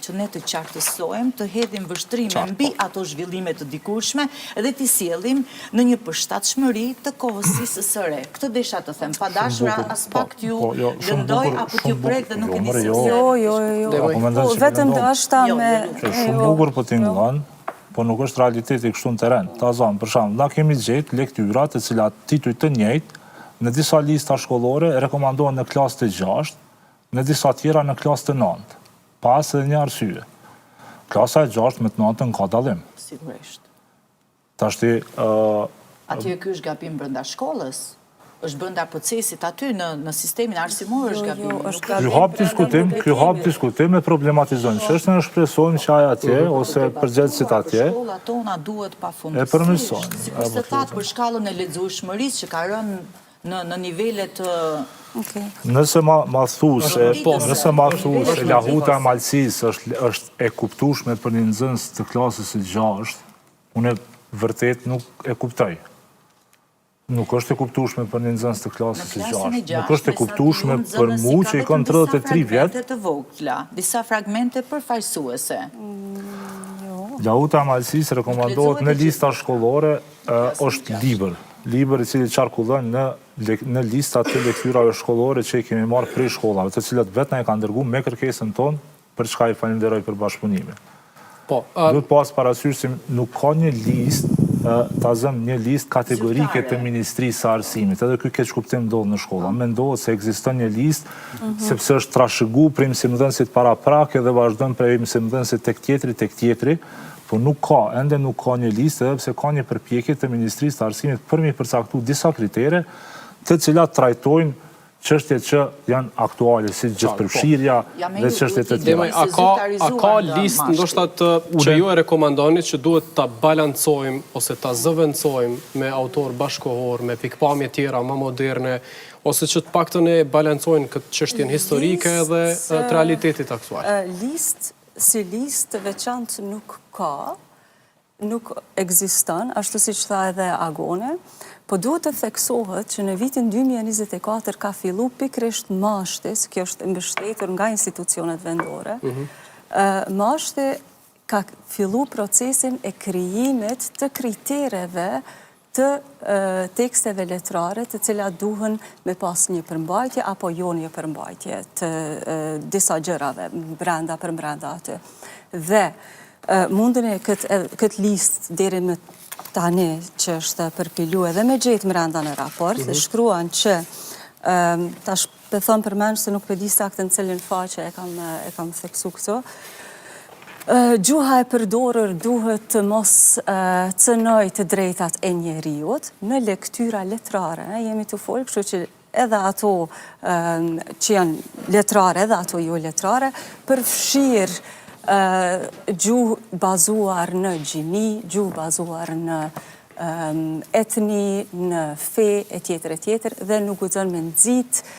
që ne të qartësojmë, të hedhim vështrime mbi ato zhvillime të dikurshme dhe t'i sjellim në një përshtatshmëri të kohësisë së re. Këtë desha të them, pa dashur as pak t'ju po, jo, shumë lëndoj bukur, apo shumë t'ju prek bukur. Dhe nuk Jo, e di more, se jo. pse. Jo, jo, jo. Demoj. Po mendon Po, që vetëm po lëndon. dashta Jo, me jo, Që shumë bukur po tingëllon, po nuk është realiteti kështu në teren. Ta zamë, për shembull, na kemi gjetë lektyra të cilat tituj të njëjtë në disa lista shkollore rekomandohen në klasë të 6, në disa tjera në klasë të 9. Pas edhe një arsye. Klasa e 6 me të 9 ka dallim. Sigurisht. Tashti, Atje ky është gabim brenda shkollës, është brenda procesit aty në sistemin arsimor është Jo, gabim. jo, Nuk është ky gabim hap brenda diskutim, ky hap drejtimit. diskutim e problematizon çështjen e shpresojmë që ai atje ose përgjegjësit atje Për shkollat tona duhet pafundësisht. E përmirësojnë, Sikurse e, po, thatë për shkallën e lexueshmërisë që ka rënë në nivele të Okej. Nëse ma thu se, Po, nëse ma thu se është Lahuta e Malësisë është e kuptueshme për një nxënës të klasës së 6, unë vërtet nuk e kuptoj. Nuk është e kuptueshme për një nxënës të klasës së Në klasën e 6. Nuk është e me sa kuptueshme di unë, për nxënësi mu ka që i vetëm kam disa 33 vjet. fragmente të vogla, disa fragmente përfaqësuese. Lahuta e Malësisë rekomandohet në Lexohet e lista shkollore, është libër. Libër i cili qarkullon në lista të lektyrave shkollore që i kemi marrë prej shkollave, të cilat vetë na e kanë dërguar me kërkesën tonë, për çka i falenderoj për bashkëpunimin. Po, Duhet pas parasysh se nuk ka një listë, ta zëm një listë kategorike të Zyrtare. Ministrisë së Arsimit. Edhe ky keq kuptim ndodh në shkolla. Mendohet se ekziston një listë sepse është trashëgu prej mësimdhënësit paraprak edhe vazhdon prej mësimdhënësit tek tjetri tek tjetri, po nuk ka, ende nuk ka një listë, edhe pse ka një përpjekje të Ministrisë të Arsimit për mi përcaktu disa kritere të cilat trajtojnë çështje që janë aktuale, si gjithëpërfshirja Ja, me dhe ju çështje duhet të t'i tjera. Demaj, a ka listë ndoshta që ju e rekomandoni që duhet ta balancojmë ose ta zëvendësojmë me autor bashkohor, me pikpamje tjera më moderne, ose që të paktën e balancojnë këtë çështjen historike dhe të realitetit aktual? Listë, si listë të veçantë nuk ka, nuk ekziston, ashtu si që tha edhe Agone, po duhet të theksohet që në vitin 2024 ka fillu pikrisht MASHT-i, se kjo është mbështetur nga institucionet vendore, MASHT-i ka fillu procesin e krijimit të kritereve të teksteve letrare të cilat duhen me pas një përmbajtje apo jo një përmbajtje të disa gjërave brenda për brenda aty. Dhe mundën e këtë listë deri më tani që është përpilu edhe me gjetë mrenda në raport, shkruan që tash pe thëmë përmend se nuk pe di saktë në cilin faqe e kam theksu këto. Gjuha e përdorur duhet të mos cënoj të drejtat e njeriut në lektyra letrare. Jemi të folë, kështu që edhe ato që janë letrare, edhe ato jo letrare, përfshirë gjuhë bazuar në gjini, gjuhë bazuar në etni, në fe, e tjetër, e tjetër, dhe nuk guxon me nxit